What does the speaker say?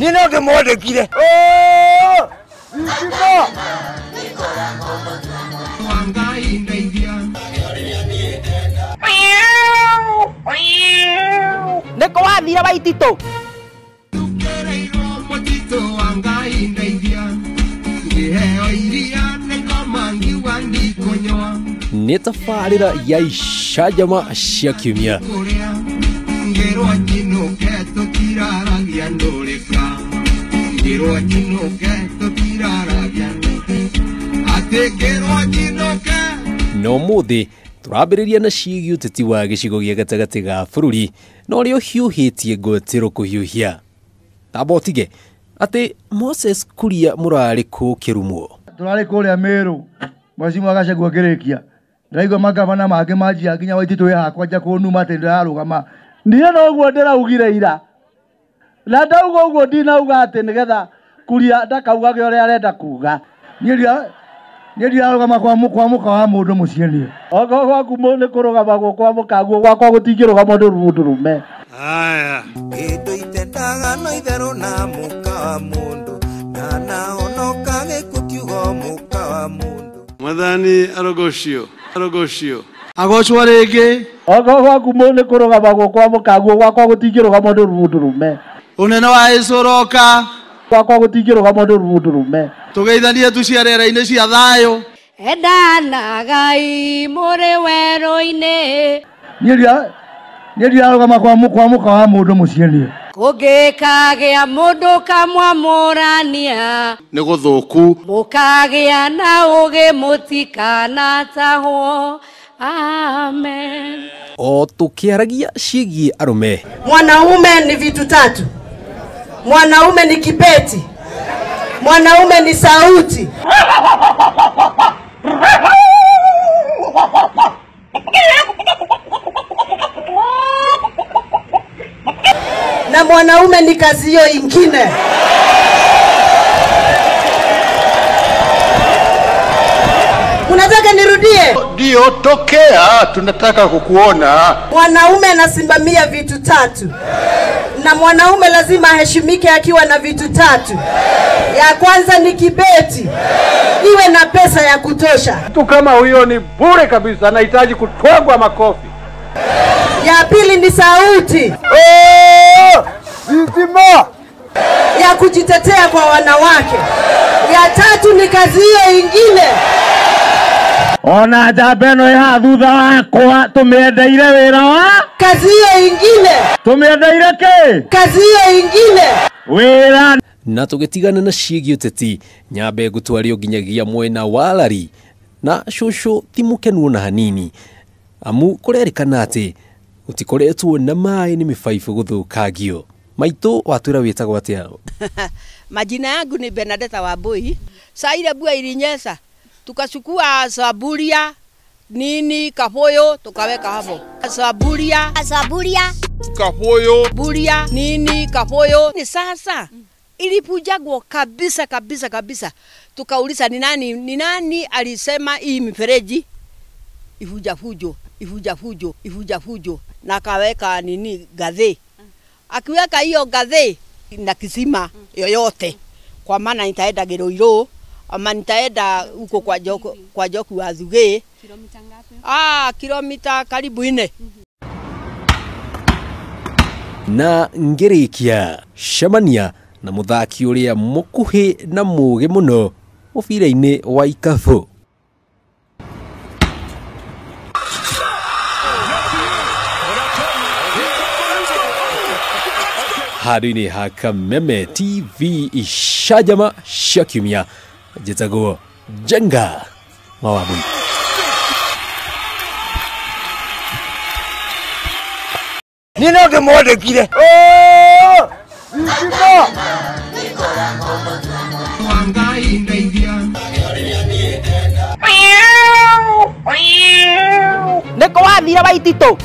Niĩ no ndĩmwandĩkire. Nĩkũ wathire Waititũ? Nĩ tabarĩra ya icanjama cia kiumia. Na ũmũthĩ tũrambĩrĩria na ciĩgiĩ ũteti wa gĩcigo gĩa gatagatĩ ga bũrũri na ũrĩa ũhiũhĩtie ngwatĩro kũhiũhia. Tamba ũtige atĩ Moses Kuria mũrarĩ kũ kĩrumwo. Tũrarĩ kũrĩa Meru Mheshimiwa Gachagua akĩrĩkia. Ndĩraigua magavana mangĩ manjia nginya Waititũ wĩ hakwa nja kũnuma atĩ ndĩrarũgama. Niĩ noguo ndĩraugire ira. Na ndauga ũguo ndinauga atĩ nĩgetha Kuria ndakaugage ũrĩa arenda kuga. Niĩ ndirarũgama kwa mũka wa mũndũ mũciĩ niĩ. Okorwo gwaku nĩ kũrũgamagwo kwa mũkaguo, gwakwa gũtingĩrũgamwo nĩ mũndũrũme. Haya. Kĩndũ itendaga no itherũ na mũka wa mũndũ, na nahonoka gĩkuũ kiugo mũka wa mũndũ. Mwathani arogocio, arogocio. Agocwo rĩngĩ. Okorwo gwaku nĩ kũrũgamagwo kwa mũkaguo, gwakwa gũtingĩrũgamwo nĩ mũndũrũme. Ũnene wa Jesũ ũroka. Gwakwa gũtingĩrũgamwo nĩ mũndũrũme. Tũgeithanie tu cia rĩera-inĩ cia thayũ. Endanagai mũrĩ werũ-inĩ. Niĩ ndirarũgama kwa mũka wa mũndũ mũciĩ niĩ. Kũngĩkagĩa mũndũ kamwamũrania nĩ gũthũku. Mũkagĩa na ũũgĩ mũtikanatahwo. Amen. O tũkĩaragia ciĩgiĩ arũme. Mwanaume ni vitu tatu. Mwanaume ni kibeti. Mwanaume ni sauti. Na mwanaume ni kazi hiyo ingine. Unataka nirudie? Ndio, tokea, tunataka kukuona. Mwanaume anasimamia vitu tatu. Na mwanaume lazima aheshimike akiwa na vitu tatu. Ya kwanza ni kibeti. Iwe na pesa ya kutosha. Mtu kama huyo ni bure kabisa, anahitaji kutwagwa makofi. Ya pili ni sauti. Ya kujitetea kwa wanawake. Ya tatu ni kazi hiyo ingine. Ona njamba ĩno ĩ haha thutha wakwa tũmĩendeire wĩra wa kazi hiyo ingine. Tũmĩendeire kĩ? Kazi hiyo ingine. Wĩra. Na tũgĩtigana na ciĩgiĩ ũteti nyambe ngũtwario nginyagia mwena wa Lari na cũcũ ti mũkenu ona hanini amu kũrerĩkana atĩ gũtikoretwo na maĩ nĩ mĩbaibũ gũthũkangio. Maitũ watwĩra wĩtagwo atĩa? Majina yangu ni Benadetta Wambui. Saa ile mbua ilinyesha tukachukua saburia nini kaboyo tukaweka hapo. Saburia, saburia, kaboyo, buria nini kaboyo. Ni sasa ilipujagwa kabisa kabisa kabisa. Tukauliza ni nani alisema hii mifereji ivuja fujo, ivuja fujo, ivuja fujo, na akaweka nini gathĩ. Akiweka hiyo gathĩ na kisima yoyote, kwa maana nitaenda Gĩrũirũ ama nitaenda huko kwa Joku wa Thugĩ. Kilomita ngapi? Kilomita karibu 4. Na ngĩrĩkia cemania na mũthaki ũrĩa mũkuhĩ na mũũgĩ mũno mũbira-inĩ wa ikabũ. Handũ-inĩ ha Kameme TV icanjama cia kiumia, njĩtagwo Njenga Mawambui. Niĩ no ndĩmwandĩkire. Nĩkũ wathire Waititũ?